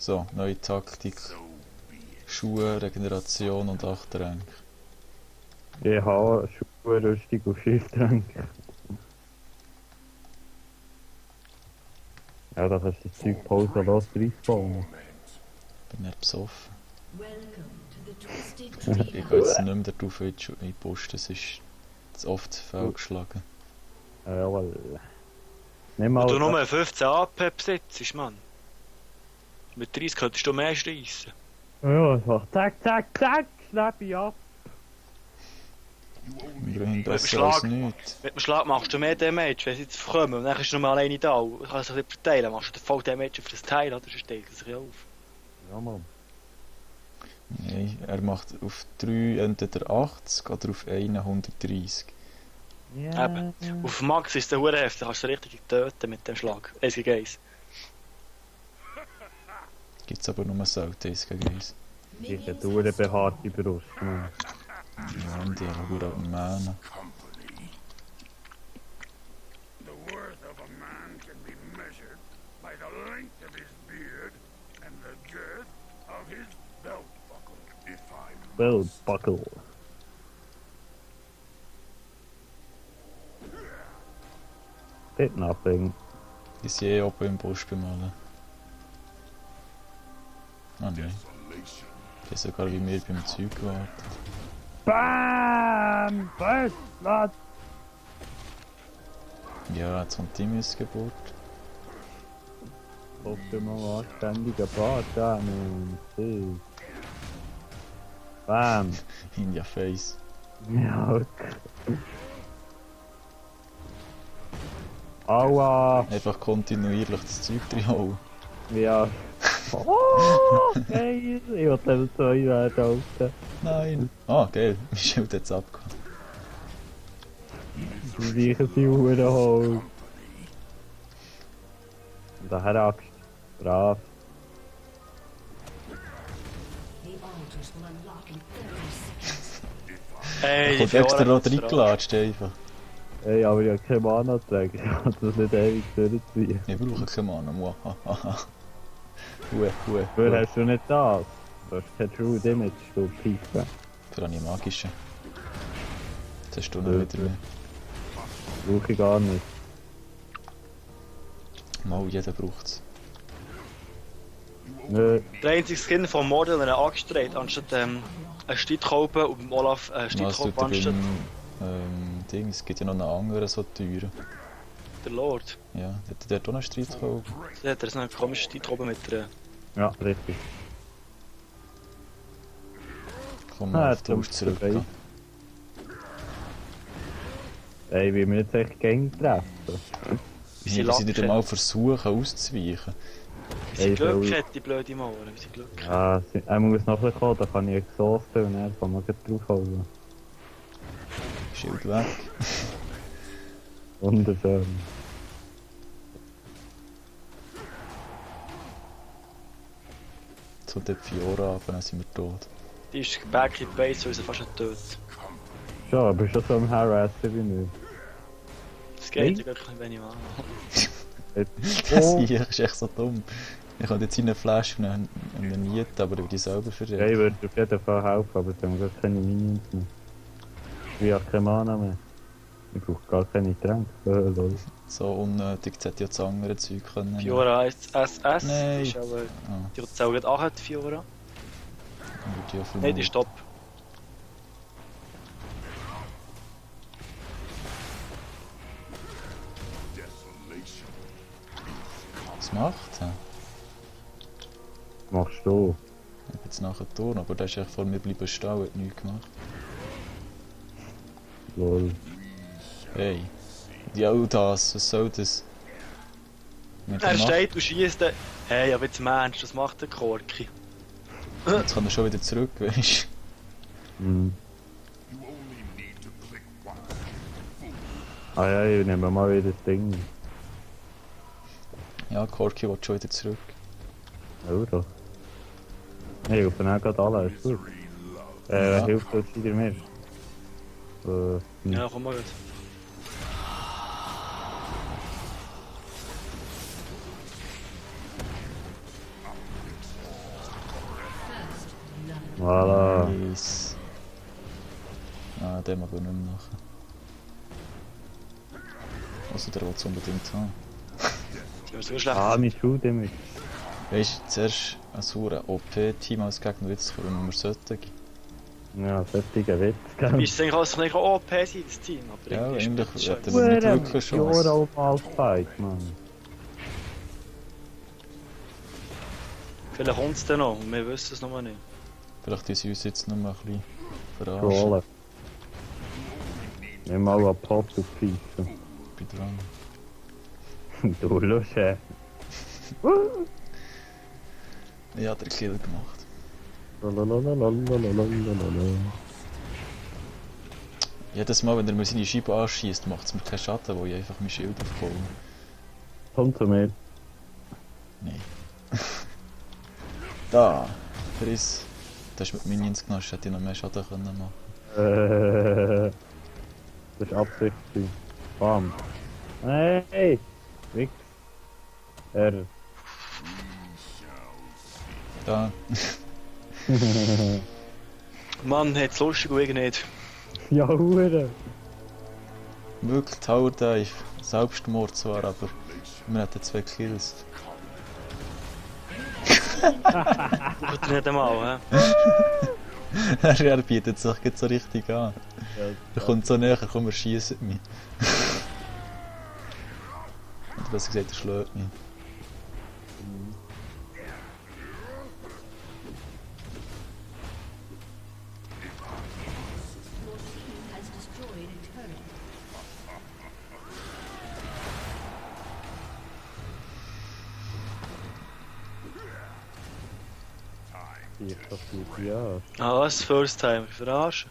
So, neue Taktik. Schuhe, Regeneration und 8 Ränke. Ich habe Schuhe, Rüstung und Schifftränke. Ja, da kannst du das Zeug pausenlos reinspawnen. Bin nicht besoffen. Ich Ich gehe jetzt nicht mehr darauf in die Post, das ist zu oft fehlgeschlagen. Jawohl. Nimm mal... Und du nur 15 AP besitzt, Mann. Mit 30 könntest du mehr schreissen. Ja, so. Zack, zack, zack, schnapp ich ab. Immerhin besser als nichts. Mit dem Schlag machst du mehr Damage, wenn sie jetzt kommen und dann ist du nur alleine da. Du kannst es nicht verteilen, machst du den Voll Damage auf das Teil, oder? Sonst steigt es sich auf. Ja, Mann. Nein, er macht auf 3 entweder 80 oder auf 1 130. Ja. Eben. Auf Max ist der Hure heftig, kannst du richtig töten mit dem Schlag. 1 gegen 1. Gibt's aber nur selten 1 gegen 1. Ich habe eine behaarte Brust, Mann. Ja, und die haben gut Mähne. The worth of a man can be measured by the length of his beard and the girth of his belt buckle. If I'm Belt buckle. Did nothing. Ich sehe eh oben im Busch bemalen. Ah nein. Ich weiß sogar, wie wir beim Zeug warten. BAM! First Blood! Ja, jetzt kommt die Missgeburt. Guck mal, anständiger Bart da, man. See. BAM! In your face. Ja, okay. Aua! Einfach kontinuierlich das Zeug drin. Ja. Oh, geil! Ich wollte Level 2 werden, Alter. Nein! Ah, geil. Mein Schild jetzt abgehauen. Die reichen sie Hurenholz. Und daher Axt. Brav. Hey, Da kommt extra noch reingelatscht einfach. Ey, aber ich habe keine Mana-Träger. Ich kann das nicht ewig durchziehen. Ich brauche keine Mana. Muahaha. Hue. Woher hast du nicht das? Du hast kein True Damage, du Piepe. Für eine magische. Jetzt hast du noch wieder mehr. Brauche ich gar nicht. Mal, jeder braucht's. Nö. Der einzige Skin vom Model eine Axt trägt, anstatt einen Streitkolben und beim Olaf einen Was Streitkolben tut anstatt Ding? Es gibt ja noch einen anderen so teuren. der Lord. Ja, hat der auch einen Streitkolben? Der hat so einen komischen Streitkolben mit der... Ja, richtig. Komm Ah, mal auf jetzt die Haus kommst du zurück. dabei. gehen. Ey, wie wir jetzt echt Gang treffen. Wie Ja, sie wir sind nicht Lack einmal versuchen auszuweichen. Wie sie Ey, Glück soll- hat, die blöde Mauer. Wie sie Glück hat. Ja, er muss nachher kommen, da kann ich exhausten und dann kann man gleich draufhauen. Schild weg. Wunderschön. Zu der Fiora ab, dann sind wir tot. Die ist back in die Base, weil sie fast nicht tötet. Schon, aber schon so am Harassen wie nicht. Das geht ja wirklich wenn ich mal. Das Oh, hier ist echt so dumm. Ich kann jetzt eine Flasche und eine Niete, aber über die selber ja, verreden. ich würde auf jeden Fall helfen, aber sie haben gar keine Minions mehr. Ich habe keine Mana mehr. Ich brauche gar keine Tränke. Lol. So unnötig, jetzt hätte ich ja das andere Zeug können. Fiora SS Nein. ist aber... Ah, Die zählt auch die Fiora. dann würde ich ja Nein, die ist top. Was macht er? Was machst du? Ich habe jetzt nachher tun, aber der ist echt vor mir bleiben stehen und hat nichts gemacht. Lol. Hey. Ja, das, was soll das? Wenn Er macht- steht und schießt dann. Hey, aber jetzt Mensch, das macht der Korki. Jetzt kann er schon wieder zurück, weißt Hm. Ah ja, ich nehme mal wieder das Ding. du? Ja, Corky will schon wieder zurück. Oh doch. Ich helfe auch gerade alle, ist gut. Ja. Hilft uns wieder mehr. Ja, komm mal gut. Voilà. Nice. Ah, den mag ich nicht mehr machen. Also der will es unbedingt haben. Das ist so schlecht. Ah, mein Schuh damit. Weißt du, zuerst ein sauer OP-Team als Gegner, jetzt kommen wir sollten. Ja, solche Witz, Wie gell? ist es eigentlich alles nicht OP sein, das Team? Aber Ja, irgendwie eigentlich ist es hätten schon- wir nicht wirklich eine Chance. Jahre mal Fight, Mann. Vielleicht kommt es dann noch, und wir wissen es noch nicht. Vielleicht ist uns jetzt noch mal ein bisschen verarschen. Trollen. Nimm mal einen Pop auf Pizza. Bin dran. Du Lusche. Ich habe den Kill gemacht. Lalalalalalalalalala. Jedes Mal, wenn er mir seine Scheibe anschießt, macht es mir keinen Schaden, weil ich einfach mein Schild aufbaue. Komm zu mir. Nein. Da! Chris. Du hast mit Minions genommen, hätte ich noch mehr Schaden können machen. Das war Absicht. Bam. Hey! Wix. Da. Mann, hat's lustig und ich nicht. Ja, Hure. Wirklich Tower Dive. Selbstmord zwar, aber wir hatten 2 Kills. Gut, nicht einmal, hä? Er bietet sich jetzt so richtig an. Er kommt so näher, komm, er schiesst mich. Oder besser gesagt, er schlägt mich. Has destroyed a turret. Ich das gut, ja. Ah, was? First Time, verarschen.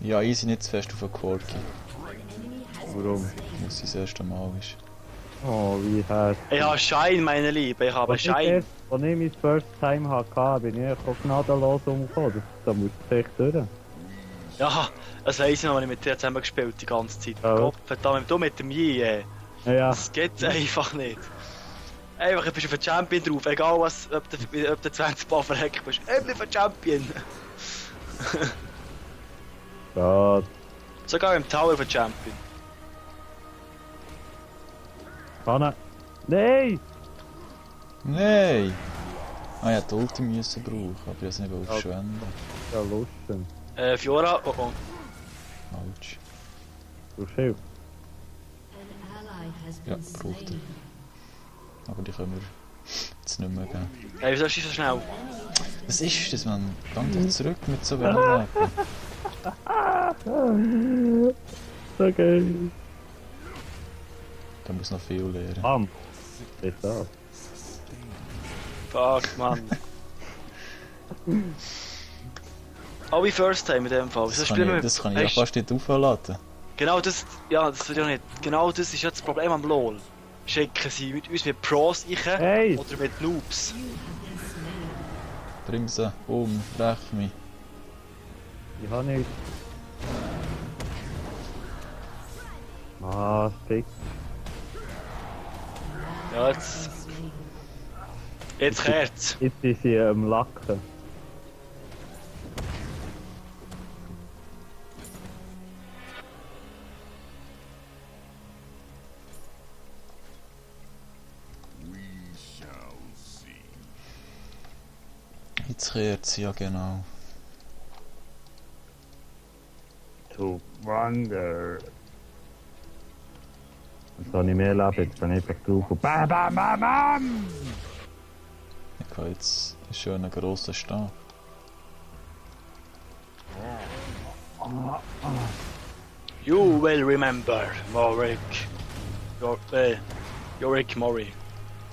Ja, easy nicht zu fest auf den Quirky. Warum? Weil es das erste Mal ist. Oh, wie hart. Ich habe Schein, meine Liebe, ich habe Schein. Als ich mein First Time hatte, bin ich auch gnadenlos umgekommen. Da muss ich echt durch. Ja, das weiss ich noch, wenn ich mit dir zusammen gespielt die ganze Zeit. Ja. Gott verdammt, du mit dem Yi, ey. Ja, Das geht einfach nicht. Einfach, du bist auf den Champion drauf, egal was, ob du 20 Mal verreckt bist. Ich bin auf den Champion. ja. Sogar im Tower auf den Champion. Kann er. Nein! Nein! Ah, ich hätte die Ulti müssen brauchen, aber ich wollte es nicht verschwenden. Ja, lustig. Fiora, oh oh. Falsch. Du Schild. An ally has Ja, been braucht er. slain. Aber die können wir jetzt nicht mehr geben. Hey, wieso ist die so schnell? Was ist das, man? Gang doch zurück mit so wenig Leben. So geil. Da muss noch viel lernen. Bam. Ist das. Fuck, Mann. Alle First Time in dem Fall. Wieso Das spielen wir- das kann ich ja Weisst- fast nicht aufladen. Genau das, ja, das wird ja nicht. Genau das ist ja das Problem am LoL. Schicken sie mit uns mit Pros rein Hey! oder mit Noobs. Bring sie brech mich. Ich hab nicht. Ah, fick. Ja, jetzt kehrt's. Jetzt ist sie am Lacken. Jetzt kehrt sie, ja genau. To wonder. Jetzt habe ich mehr Leben, jetzt bin ich einfach drauf und BAM BAM BAM BAM! Ich habe jetzt einen schönen grossen Stab. You will remember, Morik. Yorick Mori.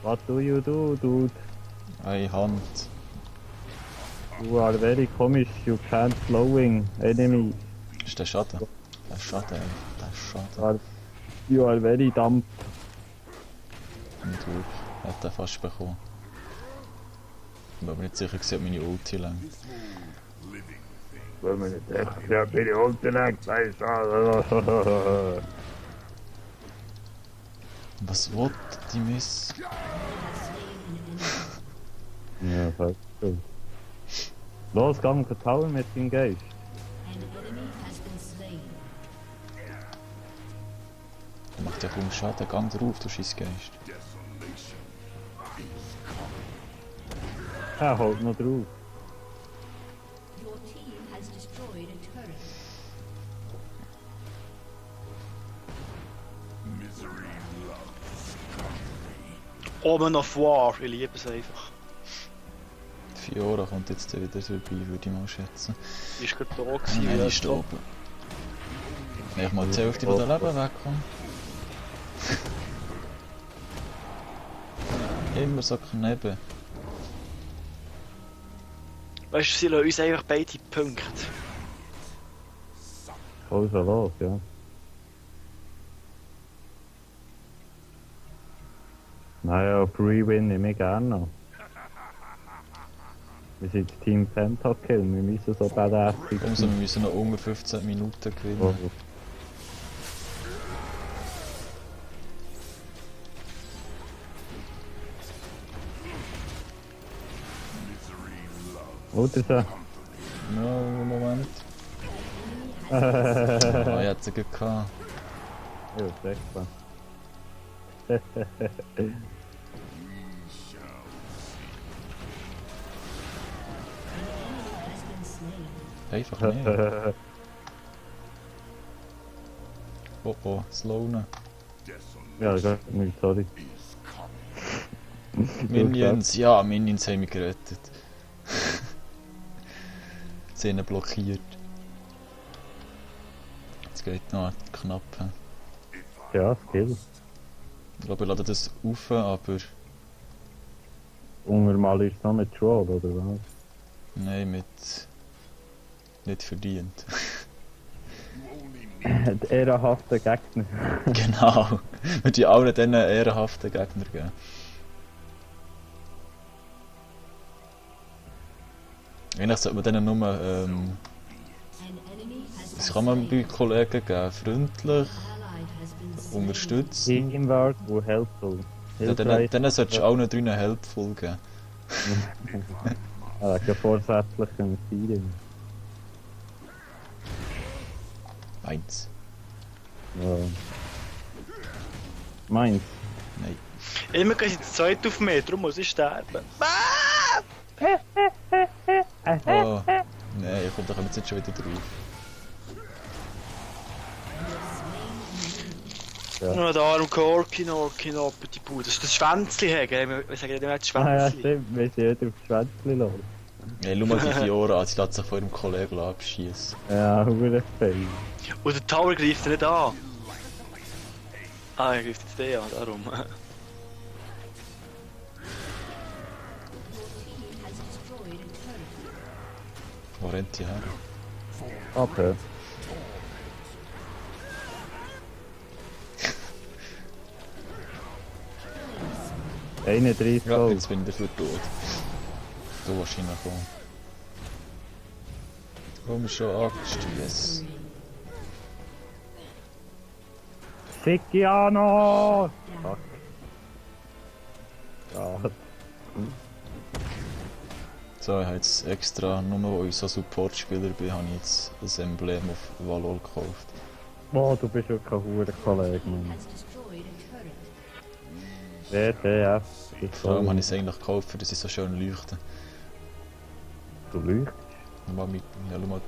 What do you do, dude? Eine Hand. You are very komisch, you can't slowing enemy. Ist der Schaden? Der Schaden, der Schaden. You are very dumb. Nicht wirklich. Er hat den fast bekommen. Ich bin aber nicht sicher, ob meine Ulti lang. Wenn man nicht echt, ja, bin ich unten weg, weißt du. Was will die Miss? Ja, fast so. Los, geh mal vertrauen mit deinem Geist. An enemy has been slain. Der macht ja kaum Schaden. Gang drauf, du Scheissgeist. Er holt noch drauf. Your team has destroyed a turret. Omen of War, ich liebe es einfach. Fiora kommt jetzt wieder vorbei, würde ich mal schätzen. Die ist gerade da Nein, gewesen. die wie ist da etwa. oben. Wenn ich mal die Hälfte von der Leben wegkomme. Immer so kneben. Weißt du, sie lassen uns einfach beide Punkte. Voll schon los, ja. Naja, Pre-Win nehme ich gerne noch. Wir sind das Team Pentakill, wir müssen so badass Also wir müssen noch unter 15 Minuten gewinnen. Oh. Oder so? No, Moment. Ah, ich hätte sie gehabt. Ja, ist echt klar. Has been slain. Einfach nicht. Oh oh, Slowne. Ja, gar nicht, sorry. Minions, ja, Minions haben mich gerettet. Sie haben ihn blockiert. Jetzt geht noch knapp. Ja, Skill. Ich glaube, ich lade das auf, aber Unnormal ist es noch mit Troll, oder was? nein, mit nicht verdient. Die ehrenhaften Gegner. Genau. Würde ich allen diesen ehrenhaften Gegner geben. Eigentlich sollte man denen nur, An enemy has das been kann man slain. bei Kollegen geben, freundlich, Ally has been slain. unterstützen. Teamwork und helpful. Ja, denen solltest du allen drinnen helpful geben. Ja, kein vorsätzlichen Feeling. Eins. Ja. Meins. Nein. Immer gehen sie zu zweit auf mich, darum muss ich sterben. Oh. Nein, ich komme doch jetzt schon wieder drauf. Nur der arme Korki noch die Bude. Das ist das Schwänzli haben. Wir sagen immer das Ah ja, Schwänzli. stimmt, wir sind wieder auf das Schwänzchen los. Ja, schau mal die Fiora an, sie lässt sich vor ihrem Kollegen abschießen. Ja, hure fail. Und der Tower greift ihn nicht an. Ah, er greift jetzt den an, darum. Your team has destroyed a turret. Wo rennt die her? Okay. Killing. 31 Ja, Gold. jetzt bin ich dafür tot. Du wahrscheinlich auch. Komm schon angestiessen. Sickiano! Fuck. Ja, So, ich habe jetzt extra, nur weil ich so Support-Spieler bin, habe ich jetzt das Emblem auf Valor gekauft. oh, du bist wirklich ein hure Kollege, Mann. Has destroyed a turret. WTF. Vor allem habe ich es eigentlich gekauft, dass sie so schön leuchten. Du lügst. Schau mal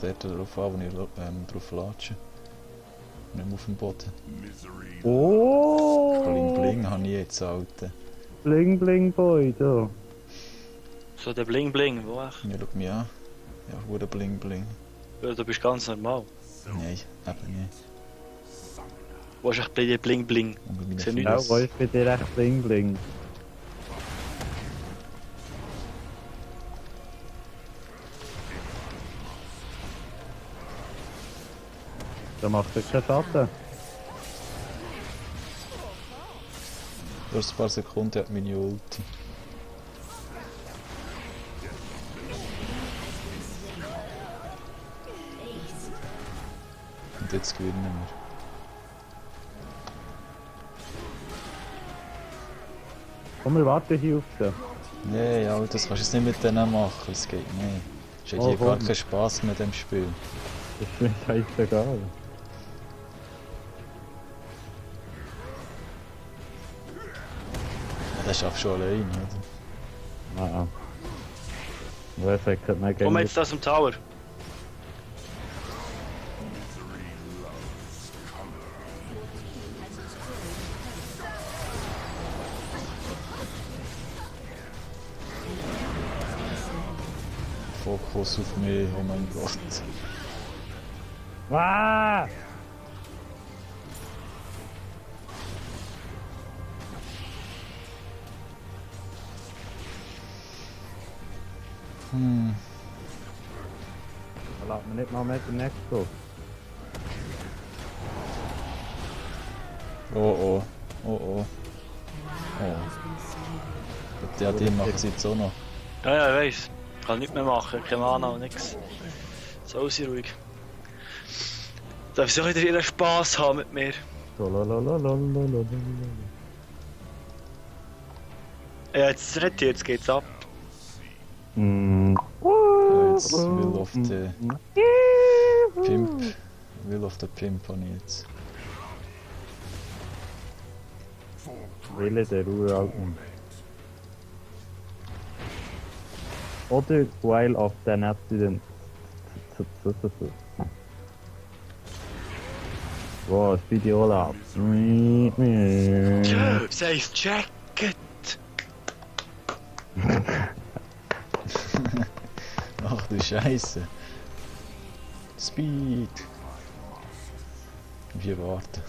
dort drauf an, wo ich drauf latsche. Nicht mehr auf dem Boden. Oh! Bling Bling habe ich jetzt, Alter. Bling Bling Boy, du. So der Bling Bling, wo echt? Ja, schau mich an. Ja, wurde Bling Bling. Ja, du bist ganz normal. Nein, eben nicht. Wo ist echt bei dir Bling Bling? Und bei meinen Ist ja nicht- Ja, Füßen. wo ist bei dir echt Bling Bling? Da macht er keinen Schaden. Durch ein paar Sekunden hat meine Ulti. Ace. Und jetzt gewinnen wir. Komm, wir warten hier auf sie. Nee, ja, das kannst du jetzt nicht mit denen machen, es geht nicht. Es hat Oh, hier gar komm. keinen Spass mit dem Spiel. Das ist mir scheißegal. Ja, das schaffst du schon allein, oder? Nein. Wer sagt nicht mehr Komm gerne? jetzt aus dem Tower. Fokus auf mich, oh mein Gott. Ah! Hm. Da lässt man nicht mal mit dem Nexus. Oh oh. Oh oh. Oh. Die AD machen sie jetzt auch noch. Ja, ja, ich weiss. Ich kann nichts mehr machen, keine Mana und nix. So sie ruhig. Darf sie auch wieder ihren Spass haben mit mir? So, lalalalalalala. Ja, jetzt rettet, jetzt geht's ab. Mm. Ja, jetzt Will of the Pimp. Will of the Pimp habe ich jetzt. Wille der Uralten. Oder While of the Accident. Wow, Spidiola. Safe Jacket! Ach du Scheiße. Speed. Wir warten.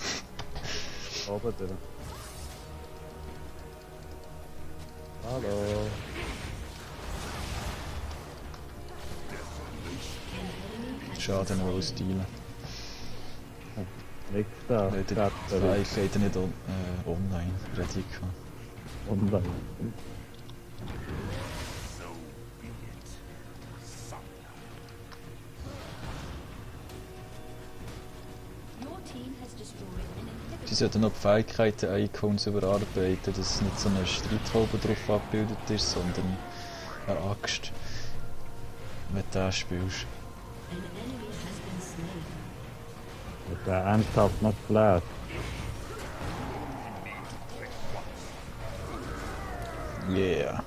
Oben drin. Hallo. Schade noch aussteilen. Nix da. Weil der Live hat er nicht online ready gehabt. Online. Your team has destroyed an inhibitor. Sie sollten noch die Fähigkeiten-Icons überarbeiten, dass nicht so eine Streithaube drauf abgebildet ist, sondern eine Axt. Wenn du das spielst. An enemy has been slain. Das wäre ernsthaft noch Flash. Yeah.